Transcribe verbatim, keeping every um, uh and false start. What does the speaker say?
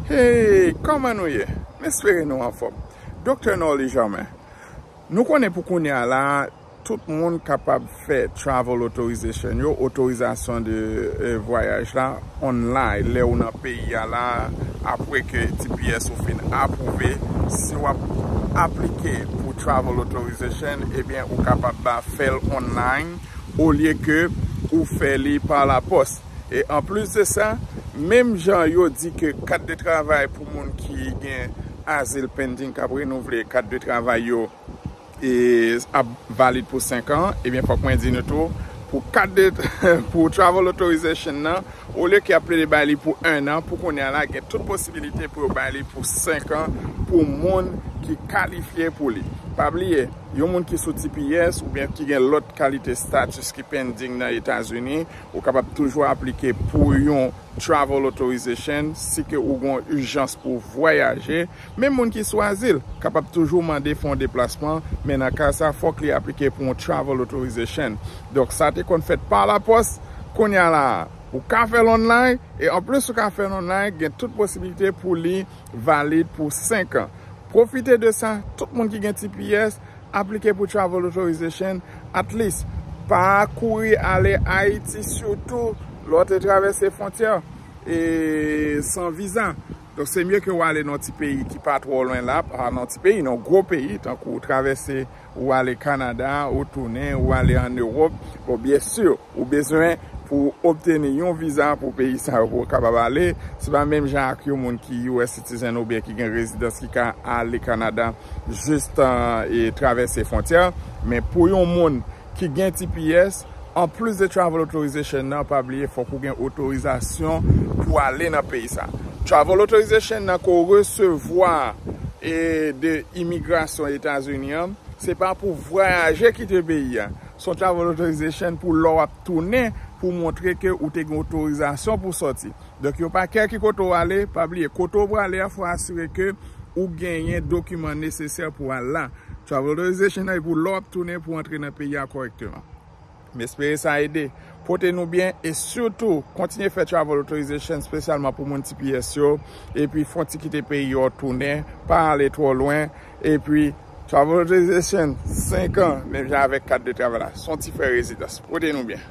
Hey, kòman nou ye? M espere nou anfòm. Doktè Norly Germain. Nou konnen pou kounye a la, tout moun kapab fè travel authorization yo, otorizasyon de eh, vwayaj la, online, lè ou nan peyi a la, apre ke T P S ou fin apwouve. Si w ap aplike pou travel authorization, ebyen, ou kapab ba fè l online, olye ke ou fè li pa lapòs. E anplis de sa, menm jan yo di ke kat de travay pou moun ki gen azil pending k ap renouvle kat de travay yo e ap valid pou senk an, ebyen, fòk mwen di nou tou, pou kat de, pou travel authorization nan, olye ke y ap plede bay li pou enn an, pou kounye a la, gen tout posibilite pou yo bay li pou senk an pou moun ki kalifye pou li. Pa bliye, yon moun ki sou T P S oubyen ki gen lòt kalite status ki pending nan Etazini, ou kapab toujou aplike pou yon travel authorization si ke ou gen ijans pou vwayaje. Menm moun ki sou azil kapab toujou mande fè yon deplasman, men nan ka sa, fòk li aplike pou yon travel authorization. Donk, sa te konn fèt pa lapòs, kounye a la, ou ka fè l online, e anplis ou ka fè l online, gen tout posibilite pou li valid pou senk an. Pwofite de sa, tout moun ki gen T P S, aplike pou travel authorization, at least. Pa kouri ale Ayiti, sitou lè w te travèse fwontyè e san viza. Donk, se mye ke w ale nan ti peyi ki pa twò lwen la, pa nan ti peyi, nan gwo peyi, tankou w travèse, ou ale Kanada, ou tounen, ou ale ann Ewòp. Bon, byen si, ou bezwen pou obteni yon viza pou peyi sa yo pou w kapab ale. Se pa menm jan ak yon moun ki U S citizen oubyen ki gen rezidans ki ka ale Kanada jis e travèse fwontyè. Men pou yon moun ki gen T P S, anplis de travel authorization nan, pa bliye, fòk ou gen otorizasyon pou ale nan peyi sa. Travel authorization nan ke w resevwa e de imigrasyon Etazini an, se pa pou vwayaje kite peyi a. Se yon travel authorization pou lè w ap tounen, pou montre ke ou te gen otorizasyon pou sòti. Donk, yo pa kè ki kote w ale, pa bliye, kote w prale a, fò asire ke ou genyen dokiman nesesè pou al la. Travel authorization nan e pou lè w ap tounen pou antre nan peyi a kòrèkteman. M espere sa ede. Pote nou byen e sitou kontinye fè travel authorization espesyalman pou moun T P S yo. Epi fè yon ti kite peyi yo tounen, pa ale twò lwen. Epi travel authorization senk an, menm jan avèk kat de travay la. Se yon ti frè rezidans. Pote nou byen.